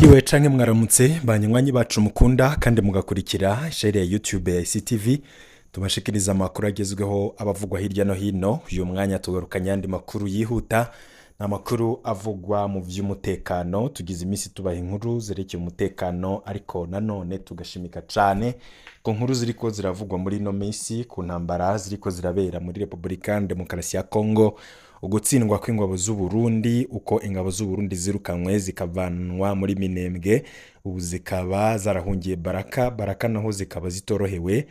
Mwiriwe canke mwaramutse, banywanyi bacu mukunda kandi mugakurikira share ya YouTube ya ICTV. Tubashikiriza amakuru agezweho abavugwa hirya no hino. Uyu mwanya tugarukanye andi makuru yihuta, ni amakuru avugwa mu vy'umutekano. Tugize iminsi tubaha inkuru zerekeye umutekano, ariko nanone tugashimika cane ku nkuru ziriko ziravugwa muri ino minsi ku ntambara ziriko zirabera muri Repubulika Demokarasi ya Kongo, ugutsindwa kw'ingabo z'u Burundi, uko ingabo z'u Burundi zirukanywe zikavanwa muri Minembwe, ubu zikaba zarahungiye Baraka. Baraka naho zikaba zitorohewe.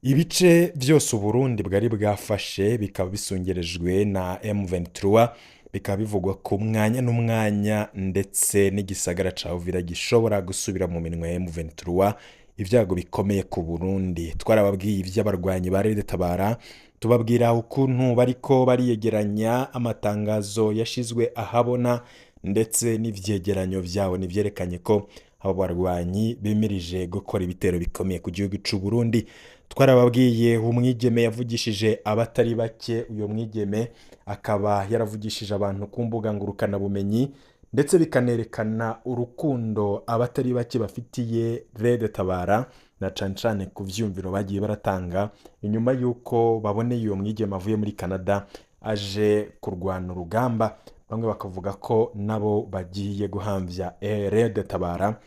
Ibice byose Uburundi bwari bwafashe bikaba bisungerejwe na M23, bikaba bivugwa ku mwanya n'umwanya ndetse n'igisagara ca Uvira gishobora gusubira mu minwe ya M23. Ibyago bikomeye ku Burundi. Twarababwiye ivy'abarwanyi ba Tabara, tubabwira ukuntu bariko bariyegeranya, amatangazo yashizwe ahabona ndetse n'ivyegeranyo vyabo nivyerekanye ko abo barwanyi bemirije gukora ibitero bikomeye ku gihugu c'u Burundi. Twarababwiye umwigeme yavugishije abatari bake. Uyo mwigeme akaba yaravugishije abantu ku mbuga ngurukanabumenyi, ndetse bikanerekana urukundo abatari bake bafitiye Red Tabara, na cane cane ku vyumviro bagiye baratanga inyuma y'uko baboneye uyo mwigeme avuye muri Canada aje kurwana urugamba. Bamwe bakavuga ko nabo bagiye guhamvya Red Tabara,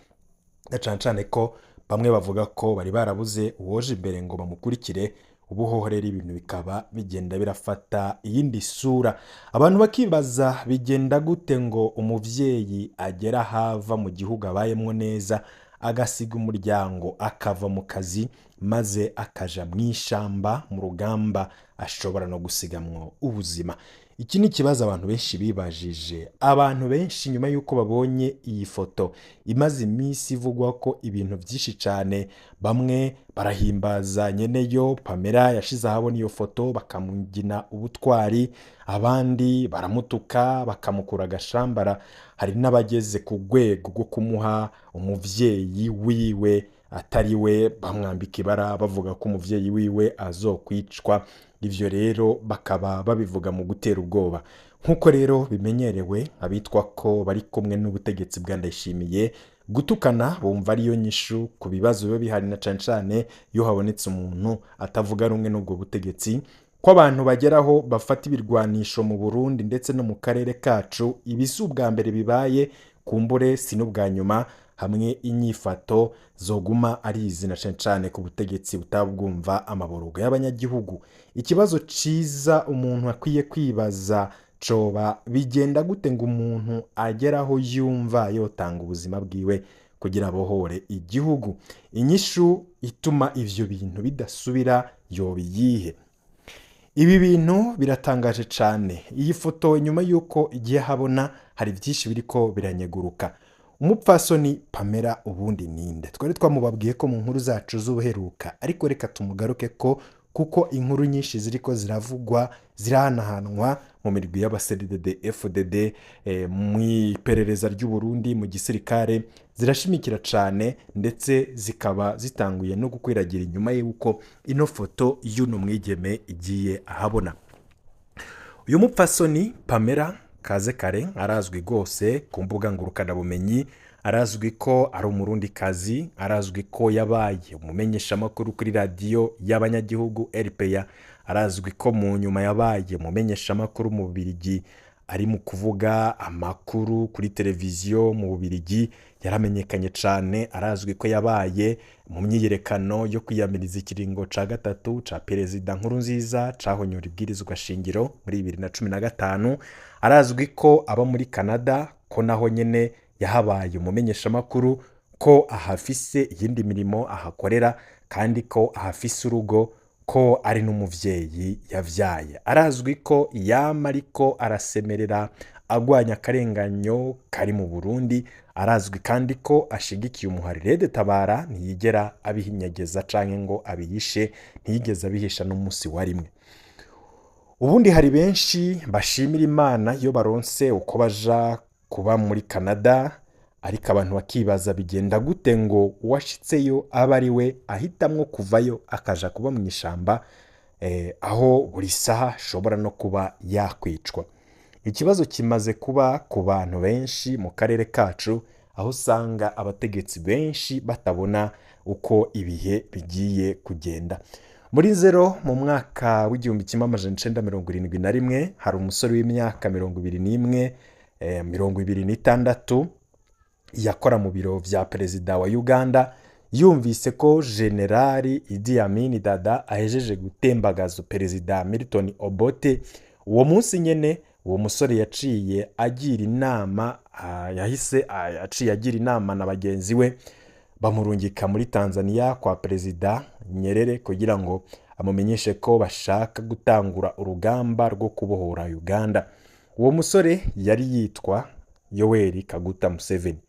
na cane cane ko bamwe bavuga ko bari barabuze uwoje imbere ngo bamukurikire. Ubu hoho rero ibintu bikaba bigenda birafata iyindi sura, abantu bakibaza bigenda gute ngo umuvyeyi agera ahava mu gihugu abayemwo neza, agasiga umuryango, akava mu kazi, maze akaja mw'ishamba mu rugamba ashobora no gusigamwo ubuzima. Iki ni ikibazo abantu benshi bibajije. Abantu benshi nyuma y'uko babonye iyi foto imaze iminsi ivugwa ko ibintu byinshi cyane, bamwe barahimbaza nyeneyo Pamela yashize ahabona iyo foto, bakamugina ubutwari, abandi baramutuka, bakamukura agashambara. Hari n'abageze ku rwego rwo kumuha umuvyeyi wiwe atari we, bamwambika ibara, bavuga ko umuvyeyi wiwe azokwicwa. Ivyo rero bakaba babivuga mu gutera ubwoba, nk'uko rero bimenyerewe abitwa ko bari kumwe n'ubutegetsi bwa Ndayishimiye. Gutukana bumva ariyo nyishu ku bibazo biba bihari, na cane cane iyo habonetse umuntu atavuga rumwe n'ubwo butegetsi. Ko abantu bageraho bafata ibirwanisho mu Burundi ndetse no mu karere kacu, ibi si ubwa mbere bibaye, kumbure si n'ubwa nyuma, hamwe inyifato zoguma ari izi, na cane cane ku butegetsi butabwumva amaborogo y'abanyagihugu. Ikibazo ciza umuntu akwiye kwibaza coba: bigenda gute ngo umuntu ageraho yumva yotanga ubuzima bwiwe kugira abohore igihugu? Inyishu ituma ivyo bintu bidasubira yoba iyihe? Ibi bintu biratangaje cane. Iyi foto nyuma y'uko igiye habona, hari byinshi biriko biranyeguruka. Umupfasoni Pamela ubundi ninde? Twari twamubabwiye ko mu nkuru zacu z'ubuheruka, ariko reka tumugaruke ko kuko inkuru nyinshi ziriko ziravugwa, zirahanahanwa mu mirwi y'aba CNDD FDD, mu iperereza ry'u Burundi, mu gisirikare, zirashimikira cane, ndetse zikaba zitanguye no gukwiragira inyuma y'uko ino foto y'uno mwigeme igiye ahabona. Uyu mupfasoni Pamela Kaze Kare arazwi rwose ku mbuga ngurukanabumenyi, arazwi ko ari Umurundikazi, arazwi ko yabaye umumenyeshamakuru kuri radiyo y'abanyagihugu RPA, arazwi ko mu nyuma yabaye umumenyeshamakuru mu Bubirigi, ari mu kuvuga amakuru kuri televiziyo mu Bubirigi, yaramenyekanye cyane. Arazwi ko yabaye mu myiyerekano yo kwiyamiriza ikiringo ca gatatu ca Perezida Nkurunziza cahonyora ibwirizwa shingiro muri 2015. Arazwi ko aba muri Canada, ko naho nyene yahabaye umumenyeshamakuru, ko ahafise iyindi mirimo ahakorera, kandi ko ahafise urugo, ko ari n'umuvyeyi yavyaye. Arazwi ko yama ariko arasemerera agwanya akarenganyo kari mu Burundi. Arazwi kandi ko ashigikiye umuhari Red Tabara, ntiyigera abihinyageza canke ngo abihishe, ntiyigeze abihisha n'umunsi wa rimwe. Ubundi hari benshi bashimira Imana iyo baronse uko baja kuba muri Canada, ariko abantu bakibaza bigenda gute ngo uwashitseyo abe ari we ahitamwo kuvayo akaja kuba mu ishamba, aho buri saha ashobora no kuba yakwicwa. Ikibazo kimaze kuba ku bantu benshi mu karere kacu. Aho usanga abategetsi benshi batabona uko ibihe bigiye kugenda. Muri Nzero mu mwaka w'1971, hari umusore w'imyaka 21, 26, yakora mu biro vya perezida wa Uganda. Yumvise ko Generali Idi Amin Dada ahejeje gutembagaza Perezida Milton Obote, uwo munsi nyene uwo musore yaciye agira inama, yahise aciye agira inama na bagenzi we, bamurungika muri Tanzania kwa Perezida Nyerere kugira ngo amumenyeshe ko bashaka gutangura urugamba rwo kubohora Uganda. Uwo musore yari yitwa Yoweri Kaguta Museveni.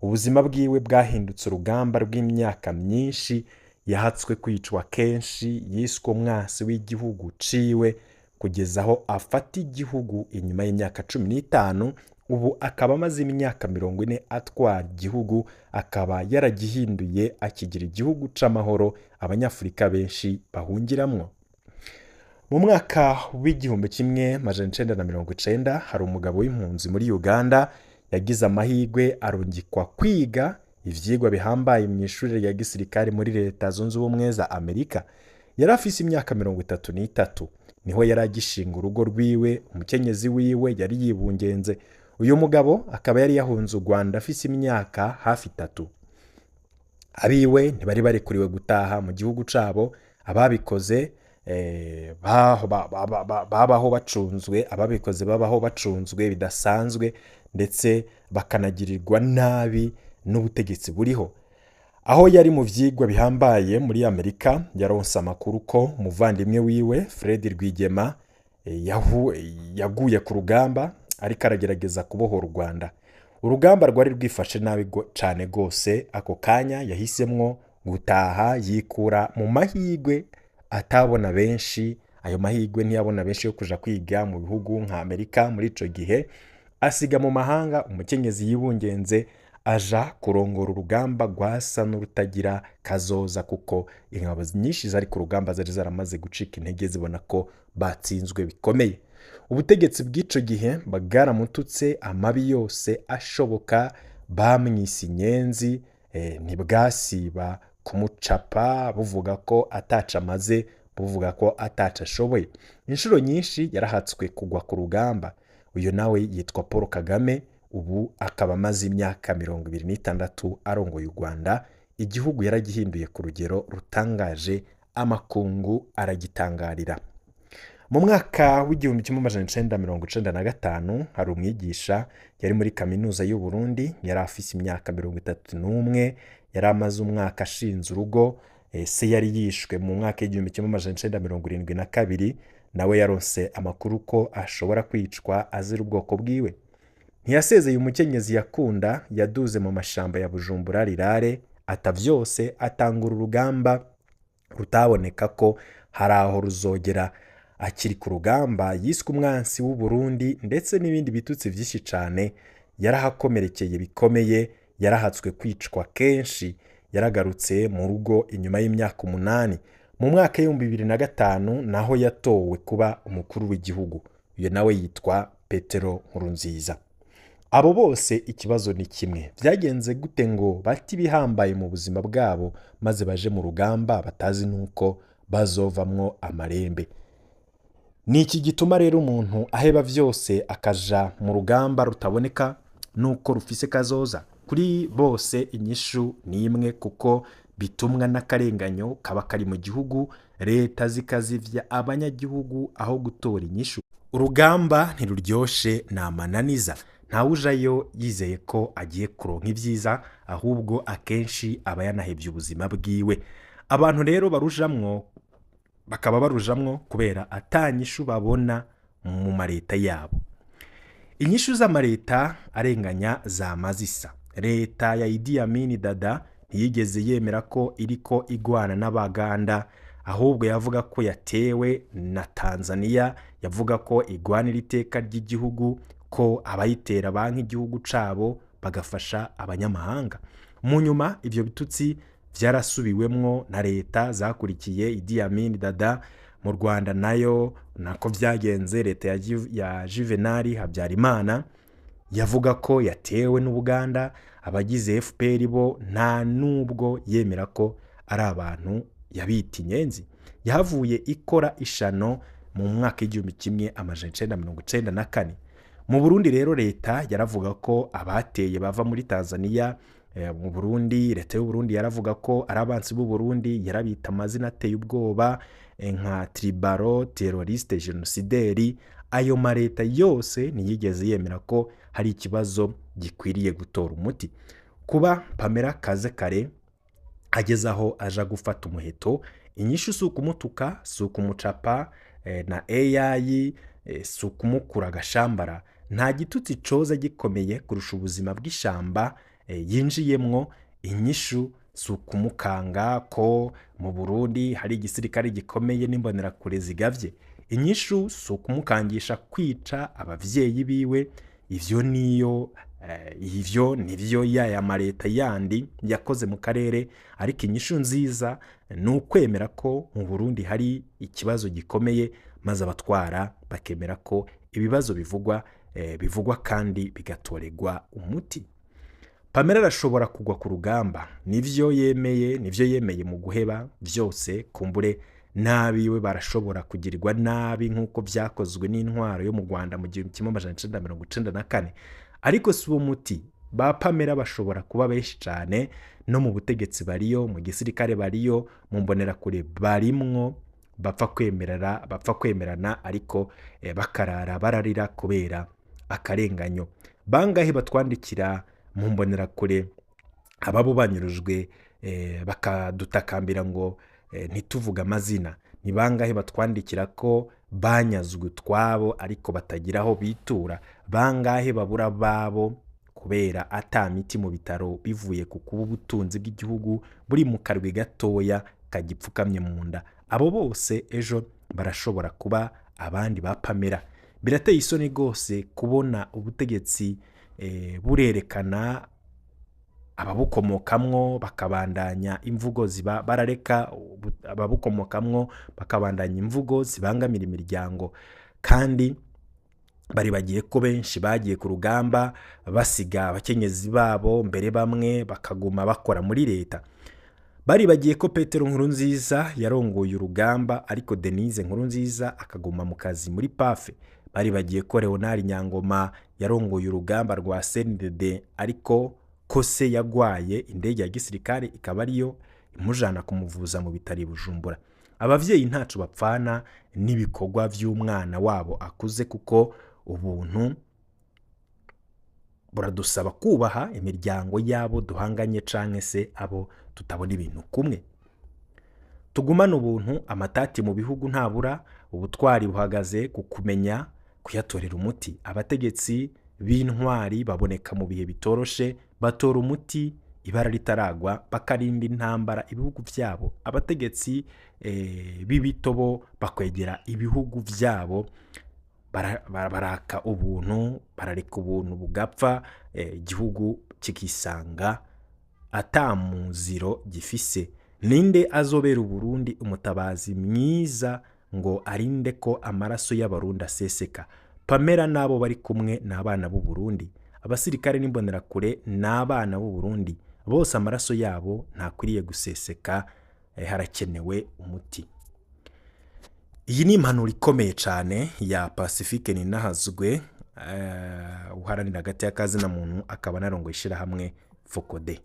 Ubuzima bwiwe bwahindutse urugamba rw'imyaka myinshi. Yahatswe kwicwa kenshi, yiswe umwasi w'igihugu ciwe, kugeza aho afata igihugu inyuma y'imyaka 15. Ubu akaba amaze imyaka 40 atwara igihugu, akaba yaragihinduye akigira igihugu c'amahoro Abanyafurika benshi bahungiramwo. Mu mwaka w'1990, hari umugabo w'impunzi muri Uganda yagize amahirwe arungikwa kwiga ivyigwa bihambaye mu ishuri rya gisirikare muri Leta Zunze Ubumwe za Amerika. Yari afise imyaka 33, niho yari agishinga urugo rwiwe. Umukenyezi wiwe yari yibungenze. Uyu mugabo akaba yari yahunze u Rwanda afise imyaka hafi 3. Abiwe ntibari barekuriwe gutaha mu gihugu cabo. Ababikoze babaho bacunzwe, ababikoze babaho bacunzwe bidasanzwe, ndetse bakanagirirwa nabi n'ubutegetsi buriho. Aho yari mu vyigwa bihambaye muri Amerika, yaronse amakuru ko umuvandimwe wiwe Fred Rwigema yaguye ku rugamba ariko aragerageza kubohora u Rwanda. Urugamba rwari rwifashe nabi cane gose. Ako kanya yahisemwo gutaha, yikura mu mahirwe atabona benshi. Ayo mahirwe ntiyabona benshi yo kuja kwiga mu bihugu nka Amerika muri ico gihe. Asiga mu mahanga umukenyezi yibungenze, aja kurongora urugamba rwasa n'urutagira kazoza, kuko ingabo nyinshi zari ku rugamba zari zaramaze gucika intege, zibona ko batsinzwe bikomeye. Ubutegetsi bw'ico gihe bwaramututse amabi yose ashoboka, bamwise inyenzi, ntibwasiba kumucapa buvuga ko ataca amaze, buvuga ko ataca ashoboye. Inshuro nyinshi yarahatswe kugwa ku rugamba. Uyu nawe yitwa Paul Kagame. Ubu akaba amaze imyaka 26 arongoye u Rwanda. Igihugu yaragihinduye ku rugero rutangaje, amakungu aragitangarira. Mu mwaka w'1995, hari umwigisha yari muri Kaminuza y'u Burundi. Yari afise imyaka 31, yari amaze umwaka ashinze urugo. Se yari yishwe mu mwaka w'1972. Nawe yaronse amakuru ko ashobora kwicwa azira ubwoko bwiwe. Ntiyasezeye umukenyezi yakunda, yaduze mu mashamba ya Bujumbura rirare, ata vyose, atangura urugamba rutaboneka ko hari aho ruzogera. Akiri ku rugamba yiswe umwansi w'u Burundi, ndetse n'ibindi bitutsi vyinshi cane. Yarahakomerekeye bikomeye, yarahatswe kwicwa kenshi. Yaragarutse mu rugo inyuma y'imyaka 8, mu mwaka w'2005, naho yatowe kuba umukuru w'igihugu. Uyu nawe yitwa Petero Nkurunziza. Abo bose ikibazo ni kimwe: byagenze gute ngo bate ibihambaye mu buzima bwabo maze baje mu rugamba batazi nuko bazovamwo amarembe? Ni iki gituma rero umuntu aheba vyose akaja mu rugamba rutaboneka nuko rufise kazoza? Kuri bose inyishu ni imwe: kuko bitumwa n'akarenganyo kaba kari mu gihugu, leta zikazivya abanyagihugu aho gutora inyishu. Urugamba ntiruryoshe, ni amananiza. Ntawujayo yizeye ko agiye kuronka ibyiza, ahubwo akenshi aba yanahevye ubuzima bwiwe. Abantu rero barujamwo bakaba barujamwo kubera atanyishu babona mu mareta yabo. Inyishu z'amareta arenganya zama zisa. Leta ya Idi Amin Dada ntiyigeze yemera ko iriko igwana n'Abaganda, ahubwo yavuga ko yatewe na Tanzania, yavuga ko igwanira iteka ry'igihugu, ko abayitera banki igihugu cabo bagafasha abanyamahanga. Mu nyuma ivyo bitutsi vyarasubiwemwo na leta zakurikiye Idi Amin Dada. Mu Rwanda nayo nako vyagenze. Leta ya Juvenal Habyarimana Yavuga ko yatewe n'Ubuganda. Abagize FPR bo nta nubwo yemera ko ari abantu, yabita inyenzi. Yahavuye ikora ishano mu mwaka w'1994. Mu Burundi rero, leta yaravuga ko abateye bava muri Tanzania. Mu Burundi, leta y'u Burundi yaravuga ko ari abansi b'u Burundi, yarabita amazina ateye ubwoba nka tribalo, terroriste, génocidaire. Ayo mareta yose ntiyigeze yemera ko hari ikibazo gikwiriye gutora umuti. Kuba Pamela Kaze kare ageze aho aja gufata umuheto, inyishu si ukumutuka, si ukumucapa na AI, si ukumukura agashambara. Nta gitutsi coza gikomeye kurusha ubuzima bw'ishamba yinjiyemwo. Inyishu si ukumukanga ko mu Burundi hari igisirikare gikomeye n'imbonerakure zigavye. Inyishu si ukumukangisha kwica abavyeyi biwe. Ivyo niyo ivyo nivyo yaya mareta yandi yakoze mu karere. Ariko inyishu nziza ni ukwemera ko mu Burundi hari ikibazo gikomeye, maze abatwara bakemera ko ibibazo bivugwa kandi bigatorerwa umuti. Pamela arashobora kugwa ku rugamba, nivyo yemeye mu guheba vyose. Kumbure n'abiwe barashobora kugirirwa nabi nk'uko vyakozwe n'intwaro yo mu Rwanda mu 1994, ariko si uwo muti. Ba Pamela bashobora kuba benshi cane. No mu butegetsi bariyo, mu gisirikare bariyo, mu mbonerakure barimwo. Bapfa kwemerera, bapfa kwemerana, ariko bakarara bararira kubera akarenganyo. Bangahe batwandikira mu mbonerakure ababo banyurujwe, bakadutakambira ngo ntituvuge amazina? Ni bangahe batwandikira ko banyazwe utwabo ariko batagira aho bitura? Bangahe babura ababo kubera ata miti mu bitaro, bivuye ku kuba ubutunzi bw'igihugu buri mu karwi gatoya kagipfukamye mu nda? Abo bose ejo barashobora kuba abandi ba Pamela. Birateye isoni rwose kubona ubutegetsi burerekana ababukomokamwo bakabandanya imvugo ziba barareka ababukomokamwo bakabandanya imvugo zibangamira imiryango, kandi bari bagiye ko benshi bagiye ku rugamba basiga abakenyezi babo, mbere bamwe bakaguma bakora muri leta. Bari bagiye ko Petero Nkurunziza yarongoye urugamba, ariko Denise Nkurunziza akaguma mu kazi muri PAFE. Bari bagiye ko Leonard Nyangoma yarongoye urugamba rwa CNDD, ariko ko se yagwaye, indege ya gisirikare ikaba ariyo imujana kumuvuza mu bitaro i Bujumbura. Abavyeyi ntaco bapfana n'ibikorwa vy'umwana wabo akuze, kuko ubuntu buradusaba kubaha imiryango y'abo duhanganye canke se abo tutabona ibintu kumwe. Tugumane ubuntu. Amatati mu bihugu ntabura, ubutwari buhagaze ku kumenya kuyatorera umuti. Abategetsi b'intwari baboneka mu bihe bitoroshe, batora umuti ibara ritaragwa, bakarinda intambara ibihugu vyabo. Abategetsi b'ibitobo bakwegera ibihugu vyabo, baraka ubuntu, barareka ubuntu bugapfa, igihugu kikisanga ata muziro gifise. Ninde azobera Uburundi umutabazi mwiza ngo arinde ko amaraso y'Abarundi aseseka? Pamela n'abo bari kumwe ni abana b'u Burundi. Abasirikare n'imbonerakure ni abana b'u Burundi bose. Amaraso yabo ntakwiriye guseseka. Harakenewe umuti. Iyi ni impanuro ikomeye cyane ya Pacifique Ninahazwe, uharanira hagati y'akazina muntu, akaba anarongoye ishyirahamwe FOCODE.